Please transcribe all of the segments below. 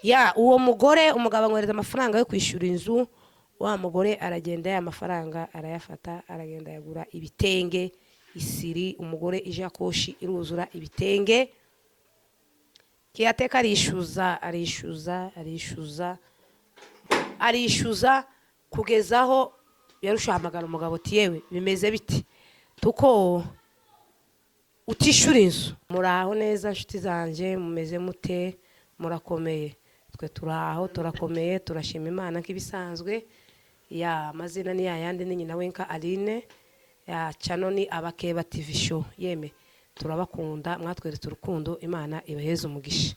Ya uwo mugore, umugabo amwohereza amafaranga yo kwishyura inzu. Wa mugore aragenda, ya mafaranga arayafata, aragenda yagura ibitenge, isiri. Umugore ijakoshi iruzura ibitenge. Kiyateka arishyuza, arishyuza, arishyuza, arishyuza, kugeza aho yarusha ahamagara umugabo ati: "Yewe, bimeze biti tuko utishyura inzu?" Muraho neza nshuti zanjye, mumeze mute? Murakomeye? Twe turaho, turakomeye, turashima Imana nk'ibisanzwe. Ya amazina ni yayandi, ni nyina wenka Aline. Ya channel ni Abakeba TV Show. Yeme, turabakunda, mwatweretse urukundo, Imana ibaheze umugisha.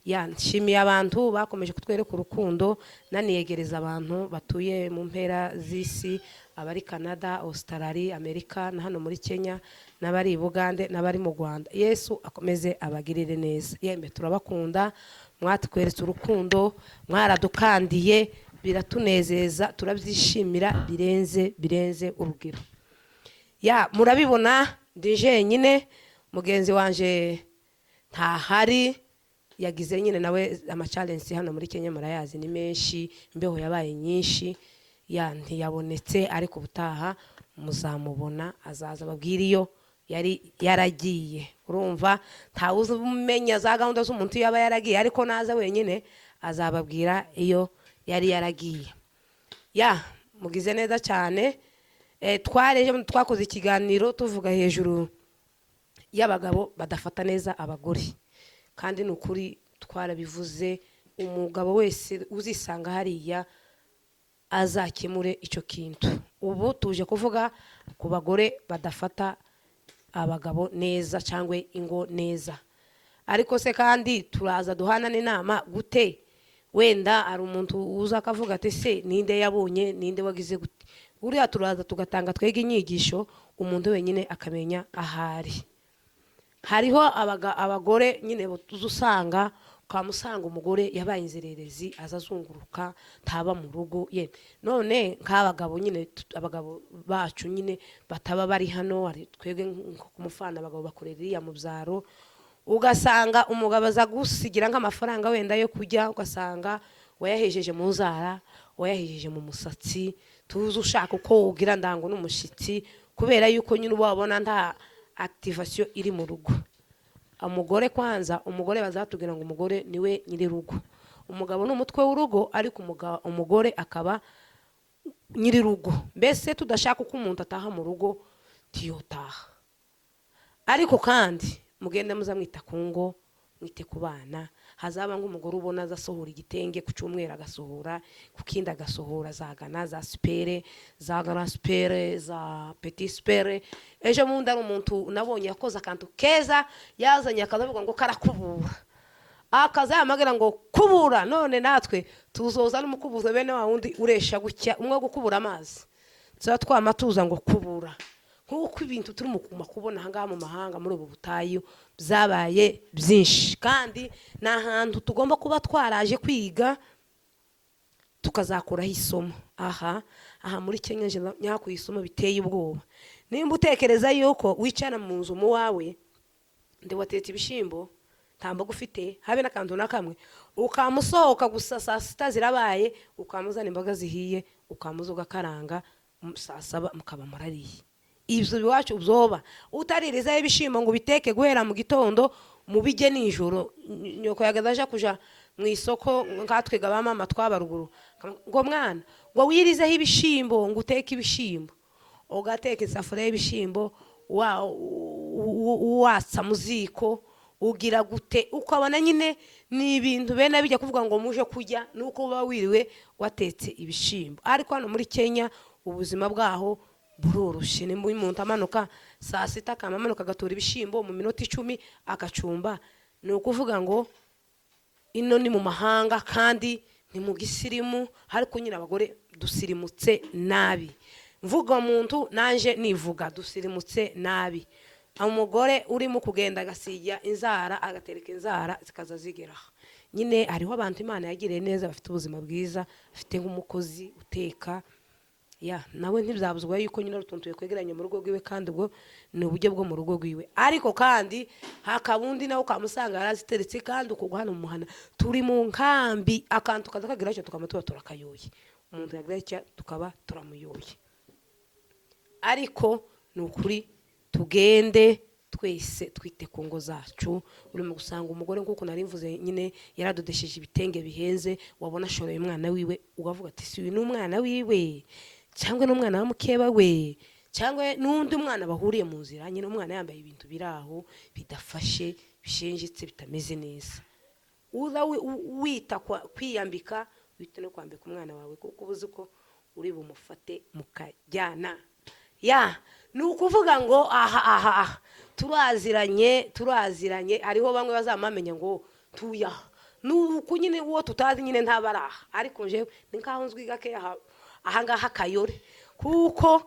Ya nshimiye abantu bakomeje kutwereka urukundo, naniyegereza abantu batuye mu mpera z'isi, abari Canada, Australia, Amerika na hano muri Kenya, n'abari i Bugande, n'abari mu Rwanda. Yesu akomeze abagirire neza. Yemwe, turabakunda, mwatweretse urukundo, mwaradukandiye, biratunezeza, turabyishimira birenze, birenze urugero. Ya murabibona, ndi jenyine, mugenzi wanje ntahari, yagize nyine nawe amachallenges hano muri Kenya, murayazi ni menshi, imbeho yabaye nyinshi. Ya ntiyabonetse, ariko ubutaha muzamubona, azaza ababwira iyo yari yaragiye. Urumva ntawe umenya za gahunda z'umuntu iyo aba yaragiye, ariko naza wenyine azababwira iyo yari yaragiye. Ya mugize neza cyane. Twari twakoze ikiganiro tuvuga hejuru y'abagabo badafata neza abagore, kandi ni ukuri twarabivuze, umugabo wese uzisanga hariya azakemure icyo kintu. Ubu tuje kuvuga ku bagore badafata abagabo neza cyangwa ingo neza. Ariko se kandi turaza duhana n'inama gute? Wenda hari umuntu uza akavuga ati: "Se ninde yabonye? Ninde wagize gute?" Buriya turaza tugatanga twega inyigisho, umuntu wenyine akamenya ahari. Hariho abagore nyine uza usanga, ukamusanga umugore yabaye inzererezi, aza azunguruka, ntaba mu rugo ye. None nk'abagabo nyine, abagabo bacu nyine bataba bari hano, hari twebwe nko ku mufana, abagabo bakorera iriya mu byaro, ugasanga umugabo aza gusigira nk'amafaranga wenda yo kujya, ugasanga wayahejeje mu nzara, wayahejeje mu musatsi, tuzi ushaka uko ugira ndango n'umushyitsi, kubera yuko nyine uba wabona nta activation iri mu rugo. Umugore kwanza, umugore bazatubwira ngo umugore niwe nyir'urugo. Umugabo ni umutwe w'urugo, ariko umugore akaba nyir'urugo. Mbese tudashaka uko umuntu ataha mu rugo, tiyotaha. Ariko kandi mugende muza mwita ku ngo, mwite ku bana. Hazaba nk'umugore ubona aza asohora igitenge ku cyumweru, agasohora ku kindi, agasohora za gana, za sipere, za grand sipere, za petit sipere. Ejo bundi ari umuntu nabonye yakoze akantu keza, yazanye akazavuga ngo karakubura, akaza yamagara ngo kubura. None natwe tuzoza n'umukubuzo bene wa wundi uresha gutya, umwe wo gukubura amazi, tuba twama tuza ngo kubura. Nk'uko ibintu turi mu kuma kubona ahangaha mu mahanga, muri ubu butayu, byabaye byinshi, kandi ni ahantu tugomba kuba twaraje kwiga, tukazakuraho isomo. Aha muri Kenya nje nyakuye isomo biteye ubwoba. Nimba utekereza yuko wicara mu nzu mu wawe, ndi watetse ibishyimbo, nta mboga ufite habe n'akantu na kamwe, ukamusohoka gusa saa sita zirabaye, ukamuzana imboga zihiye, ukamuza ugakaranga, saa saba mukaba murariye. Ibyo iwacu byoba utaririzaho ibishyimbo ngo ubiteke guhera mu gitondo mubijye nijoro. Nyoko yagaza aja kuja mu isoko, nkatwe ba mama twaba ruguru, ngo: "Mwana, ngo wirizeho ibishyimbo, ngo uteke ibishyimbo." Ugateka isafuriya y'ibishyimbo, watsa mu ziko, ugira gute, ukabona nyine ni ibintu bene bijya kuvuga ngo muje kurya, nuko uba wiriwe watetse ibishyimbo. Ariko hano muri Kenya ubuzima bwaho buroroshye. Nimba umuntu amanuka saa sita, akaba amanuka agatura ibishyimbo mu minota 10 agacumba. Ni ukuvuga ngo ino ni mu mahanga kandi ni mu gisirimu, ariko nyine abagore dusirimutse nabi. Mvuga muntu nanje nivuga, dusirimutse nabi. Umugore urimo kugenda agasiga inzara, agatereka inzara zikaza zigera aha. Nyine hariho abantu Imana yagiriye neza, bafite ubuzima bwiza, afite nk'umukozi uteka. Ya, nawe ntibyabuzwa yuko nyine utuntu twegeranye mu rugo rwiwe, kandi ubwo ni uburyo bwo mu rugo rwiwe. Ariko kandi hakaba undi nawe ukamusanga yaraziteretse. Kandi ukugwa hano mu muhana turi mu nkambi, akantu kaza kagira icyo tukaba tuba turakayoye, umuntu yagira icyo tukaba turamuyoye. Ariko ni ukuri, tugende twese twite ku ngo zacu. Urimo gusanga umugore, nk'uko nari mvuze nyine, yaradodesheje ibitenge bihenze, wabona ashoreye umwana wiwe, ukavuga ati: "Si uyu ni umwana wiwe, cyangwa ni umwana wa mukeba we, cyangwa n'undi mwana bahuriye mu nzira?" Nyine umwana yambaye ibintu biri aho bidafashe, bishenjitse, bitameze neza. Uza wita kwiyambika, wite no kwambika umwana wawe, kuko uba uzi ko uri bumufate mukajyana. Ya, ni ukuvuga ngo aha aha aha turaziranye, turaziranye. Hariho bamwe bazamamenya ngo tuya ni uku nyine, uwo tutazi nyine ntaba ari aha. Ariko njyewe ni nkaho nzwi gake aha aha ngaha Kayore, kuko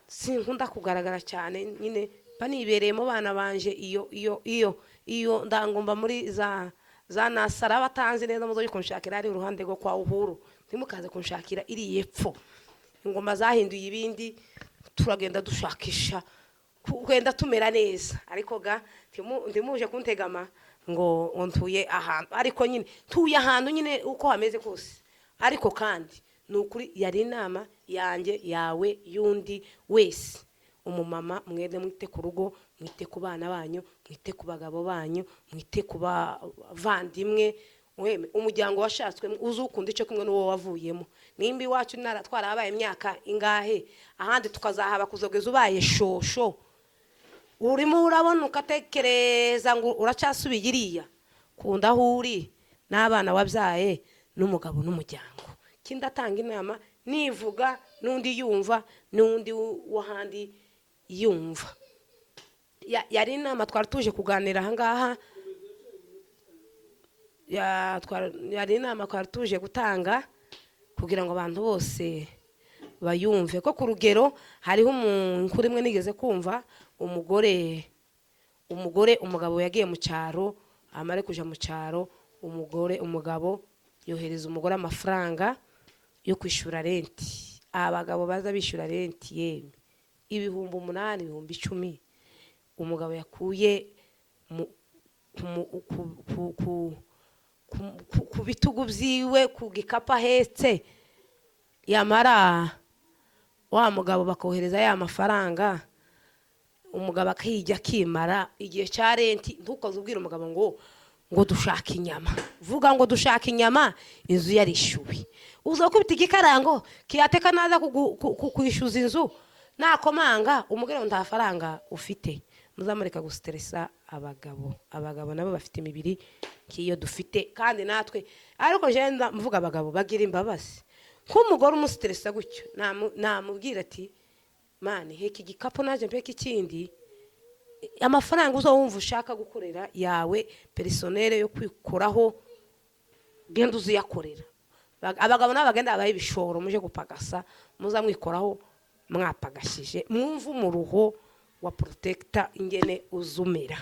sinkunda kugaragara cyane nyine, mba nibereye mu bana banje. Iyo ndangomba muri za nasara, batanzi neza, muzoje kunshakira ari uruhande rwo kwa Uhuru, ntimukaze kunshakira iri yepfo. Ingoma zahinduye ibindi, turagenda dushakisha kugenda tumera neza. Ariko ga ntimuje kuntegama ngo ntuye ahantu, ariko nyine ntuye ahantu nyine uko hameze kose. Ariko kandi ni ukuri, yari inama yanjye, yawe, y'undi wese. Umumama mwende mwite ku rugo, mwite ku bana banyu, mwite ku bagabo banyu, mwite ku bavandimwe. Weme umuryango washatswe uzi ukunda icyo kumwe n'uwo wavuyemo. Nimba iwacu twarahabaye imyaka ingahe, ahandi tukazahaba kuzogeza ubaye shosho, urimo urabona ugatekereza ngo uracyasubiye iriya. Kunda aho uri n'abana wabyaye n'umugabo n'umuryango. Ikindi, atanga inama nivuga n'undi yumva, n'undi w'ahandi yumva. Yari inama twari tuje kuganira ahangaha. Yari inama twari tuje gutanga kugira ngo abantu bose bayumve ko ku rugero hariho inkuru imwe nigeze kumva. Umugore, umugabo yagiye mu cyaro. Amare kuja mu cyaro, umugore, umugabo yohereza umugore amafaranga yo kwishyura renti. Abagabo baza bishyura renti yemwe, 8000, 10,000, umugabo yakuye mu- ku, ku, ku, ku, ku, ku bitugu byiwe, ku gikapu ahetse. Yamara wa mugabo bakohereza ya mafaranga, umugabo akijya akimara igihe cya renti. Ntukaze ubwira umugabo ngo dushaka inyama, vuga ngo dushaka inyama inzu yarishyuwe. Uza gukubita igikarango kiyateka, naza kwishyuza inzu, nakomanga umugore ngo nta faranga ufite. Muzamureka gusiteresa abagabo. Abagabo nabo bafite imibiri nk'iyo dufite kandi natwe. Ariko jewe mvuga abagabo bagira imbabazi. Nk'umugore umusiteresa gutyo, namubwira ati: "Mani, heka igikapu naje mpeke ikindi. Amafaranga uzo wumva ushaka gukorera yawe personnel yo kwikoraho, genda uziyakorera." Abagabo nabo bagenda babaye ibishoro, muje gupagasa, muza mwikoraho mwapagashije, mwumve umuruho wa protector ingene uzumera.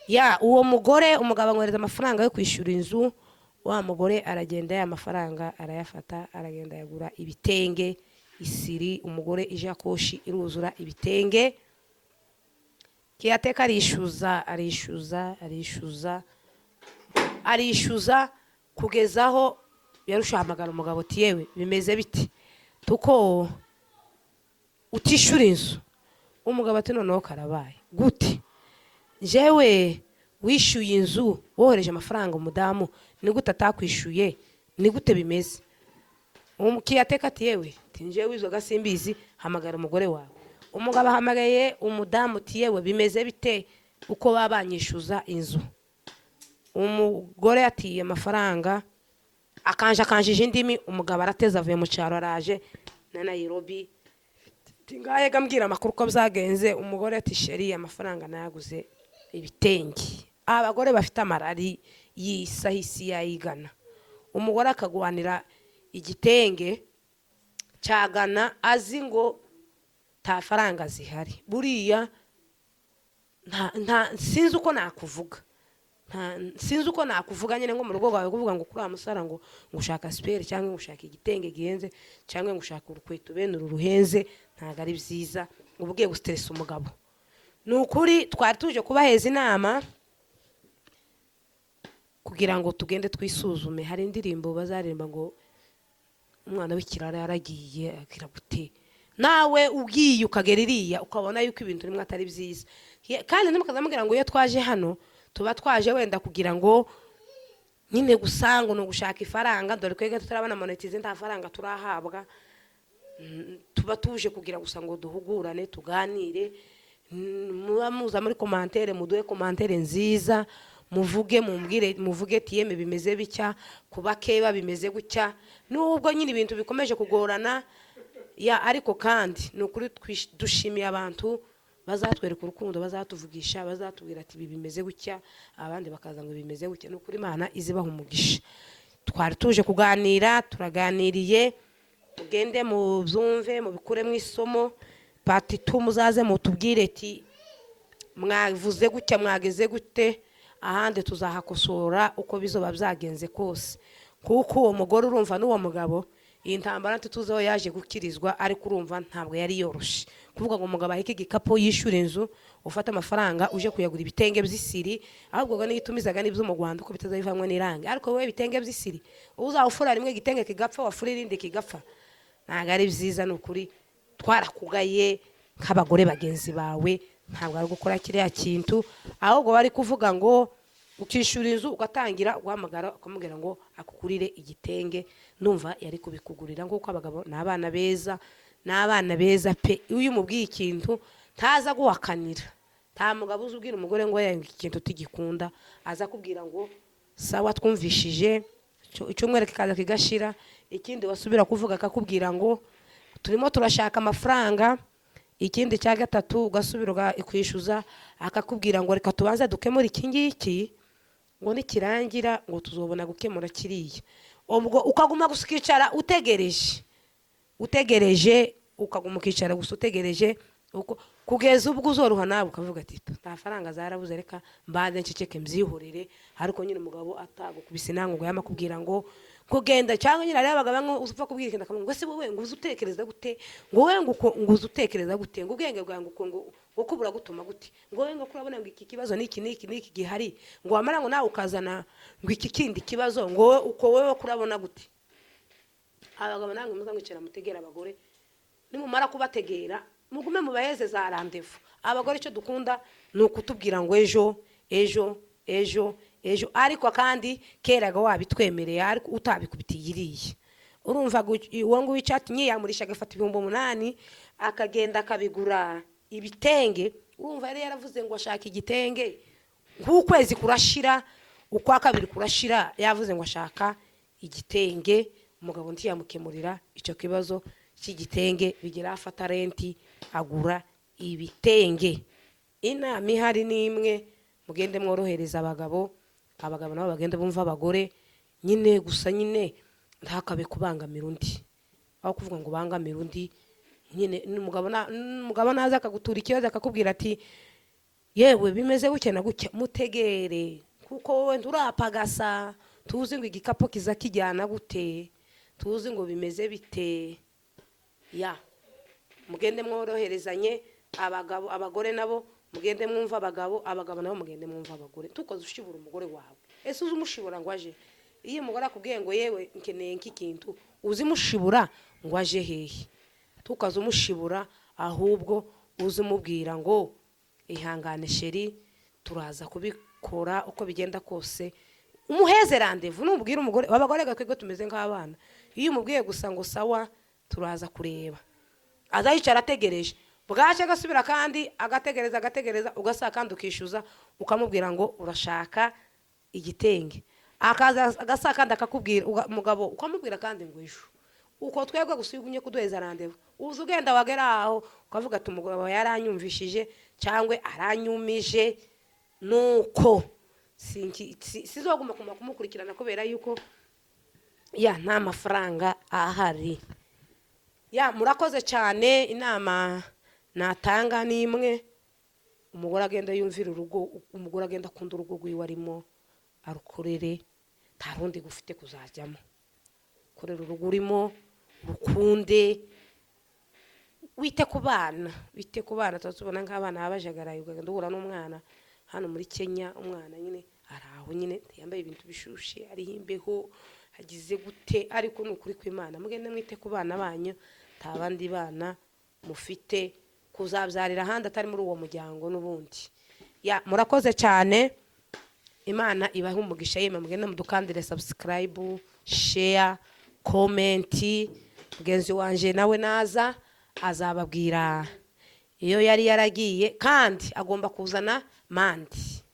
Ya, uwo mugore, umugabo amwohereza amafaranga yo kwishyura inzu. Wa mugore aragenda, ya mafaranga arayafata, aragenda yagura ibitenge, isiri. Umugore ijakoshi iruzura ibitenge. Kiyateka arishyuza, arishyuza, arishyuza, arishyuza, kugeza aho yarusha ahamagara umugabo ati: "Yewe, bimeze biti tuko utishyura inzu?" Umugabo ati: "Noneho karabaye gute? Njyewe wishyuye inzu, wohereje amafaranga umudamu, ni gute atakwishyuye? Ni gute bimeze?" Umukiyateka ati: "Yewe," ati, "njyewe wizoga simbizi, hamagara umugore wawe." Umugabo ahamagaye umudamu ati: "Yewe, bimeze bite uko baba banyishyuza inzu?" Umugore ati: "Amafaranga akanje akanjije indimi." Umugabo arateza, avuye mu cyaro, araje na Nairobi. Ati: "Ngahe ga mbwira amakuru uko byagenze." Umugore ati: "Chéri, amafaranga nayaguze ibitenge." Abagore bafite amarari y'isi, isi yayigana. Umugore akagwanira igitenge cyagana, azi ngo nta faranga zihari. Buriya nta sinzi uko nakuvuga. Sinzi uko nakuvuga nyine, nko mu rugo rwawe kuvuga ngo kuri wa musara ngo ushaka siperi, cyangwa ngo ushaka igitenge gihenze, cyangwa ngo ushaka urukweto bene uru ruhenze, ntabwo ari byiza. Uba ugiye gustressa umugabo. Ni ukuri twari tuje kubaheza inama kugira ngo tugende twisuzume. Hari indirimbo bazaririmba ngo umwana w'ikirara yaragiye agira gute. Nawe ugiye ukagera iriya, ukabona yuko ibintu rimwe atari byiza. Kandi ntimukazamubwira ngo iyo twaje hano tuba twaje wenda kugira ngo nyine gusa ngo ni ugushaka ifaranga. Dore twebwe tutarabona monetize, nta faranga turahabwa. Tuba tuje kugira gusa ngo duhugurane, tuganire. Muba muza muri commentaire, muduhe commentaire nziza, muvuge, mumbwire, muvuge tiyeme bimeze bitya, kuba keba bimeze gutya, nubwo nyine ibintu bikomeje kugorana ya. Ariko kandi ni ukuri dushimiye abantu bazatwereka urukundo, bazatuvugisha, bazatubwira ati ibi bimeze gutya, abandi bakaza ngo bimeze gutya. Ni ukuri Imana izibaha umugisha. Twari tuje kuganira, turaganiriye. Mugende mubyumve, mubikuremo isomo. Part 2 muzaze mutubwire ati mwavuze gutya, mwageze gute ahandi, tuzahakosora uko bizoba byagenze kose. Kuko uwo mugore, urumva, n'uwo mugabo, iyi ntambara ntituzi aho yaje gukirizwa, ariko urumva ntabwo yari yoroshe kuvuga ngo umugabo aheke igikapu, yishyure inzu, ufate amafaranga uje kuyagura ibitenge by'isiri. Ahubwo ngo niyo itumizaga n'ibyo mu Rwanda uko bitazabivamo n'irangi, ariko wowe ibitenge by'isiri uzawufura rimwe igitenge kigapfa, wafura irindi kigapfa, ntabwo ari byiza. Ni ukuri twarakugaye nk'abagore bagenzi bawe, ntabwo ari gukora kiriya kintu. Ahubwo bari kuvuga ngo ukishyura inzu, ugatangira guhamagara ukamubwira ngo akugurire igitenge, numva yari kubikugurira. Nk'uko abagabo ni abana beza, ni abana beza pe. Iyo umubwiye ikintu ntaza guhakanira. Nta mugabo uzi ubwira umugore ngo yanga iki kintu tugikunda, aza kubwira ngo sawa, twumvishije. Icyumweru kikaza kigashira, ikindi wasubira kuvuga akakubwira ngo turimo turashaka amafaranga. Ikindi cya gatatu ugasubira ukishyuza, akakubwira ngo reka tubanze dukemure iki ngiki, ngo nikirangira ngo tuzobona gukemura kiriya. Ubwo ukaguma gusa ukicara utegereje, utegereje, ukaguma ukicara gusa utegereje kugeza ubwo uzoroha nawe ukavuga ati nta faranga zarabuze, reka mbanze nceceke mbyihorere. Ariko nyine umugabo atagukubise inanga ngo yamakubwira ngo kugenda, cyangwa nyine hariho abagabo bamwe upfa kubwira ikintu akavuga ngo ese wowe ngo uzi utekereza gute, ngo wowe ngo uko ngo uzi utekereza gute, ngo ubwenge bwawe ngo uko ngo ko buragutuma gute, ngo wowe ngo ko urabona ngo iki kibazo n'iki n'iki n'iki gihari, ngo wamara ngo nawe ukazana ngo iki kindi kibazo, ngo wowe uko wowe ko urabona gute. Abagabo namwe muza mwicara mutegera abagore, nimumara kubategera mugume mubaheze za rendez-vous. Abagore icyo dukunda ni ukutubwira ngo ejo, ejo, ejo, ejo. Ariko kandi keraga wabitwemereye, ariko utabikubitiye iriya. Urumva uwo nguwo icyati nyiyamurisha agafata 8000 akagenda akabigura ibitenge. Urumva yari yaravuze ngo ashaka igitenge, nk'ukwezi kurashira, ukwa kabiri kurashira, yavuze ngo ashaka igitenge, umugabo ntiyamukemurira icyo kibazo cy'igitenge, bigera afata rent agura ibitenge. Inama ihari ni imwe: mugende mworohereza abagabo, abagabo nabo bagende bumva abagore nyine. Gusa nyine ntakabe kubangamira undi, aho kuvuga ngo ubangamire undi nyine. Umugabo naza akagutura ikibazo, akakubwira ati yewe bimeze gutya na gutya, mutegere, kuko wowe nturapagasa, tuzi ngo igikapu kiza kijyana gute, tuzi ngo bimeze bite ya. Mugende mworoherezanye, abagabo. Abagore nabo mugende mwumva abagabo, abagabo nabo mugende mwumva abagore. Tukoze ushibura umugore wawe, ese uzi umushibura ngo aje? Iyo umugore akubwiye ngo yewe nkeneye nk'ikintu, uzi mushibura ngo aje hehe? Tukaza umushibura, ahubwo uzi umubwira ngo ihangane chéri, turaza kubikora uko bigenda kose. Umuheze rendez-vous. Nubwira umugore, abagore twebwe tumeze nk'abana, iyo umubwiye gusa ngo sawa, turaza kureba, aza yicara ategereje, bwaje agasubira kandi agategereza, agategereza, ugasanga kandi ukishyuza ukamubwira ngo urashaka igitenge, akaza agasa kandi akakubwira umugabo ukamubwira kandi ngo ejo. Uko twebwe gusa iyo ugumye kuduheza rendez-vous, uza ugenda wagera aho ukavuga ati umugabo yaranyumvishije cyangwa aranyumije, nuko sizoguma kumukurikirana kubera yuko ya nta mafaranga ahari ya. Murakoze cyane. Inama natanga ni imwe: umugore agenda yumvira urugo, umugore agenda akunda urugo rwiwe arimo. Arukorere, nta rundi gufite kuzajyamo. Korera urugo urimo, rukunde, wite ku bana, wite ku bana. Tuba tubona nk'abana baba bajagaraye, ukagenda uhura n'umwana hano muri Kenya, umwana nyine ari aho nyine yambaye ibintu bishushe, ariho imbeho, hagize gute. Ariko ni ukuri kw'Imana, mugende mwite ku bana banyu. Nta bandi bana mufite kuzabyarira ahandi atari muri uwo muryango n'ubundi. Ya, murakoze cyane, Imana ibahe umugisha. Yemwe, mugende mudukandire subscribe, share, comment. Mugenzi wanje nawe naza azababwira iyo yari yaragiye, kandi agomba kuzana mandi,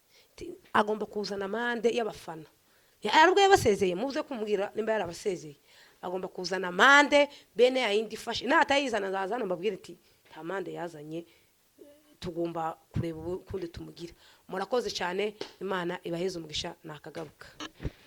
agomba kuzana amande y'abafana. Hari ubwo yabasezeye, muze kumubwira nimba yarabasezeye. Agomba kuzana amande bene yayindi ifashe. Natayizana azazana mbabwire ati nta mande yazanye, tugomba kureba ukundi tumugira. Murakoze cyane, Imana ibaheze umugisha. Nakagaruka.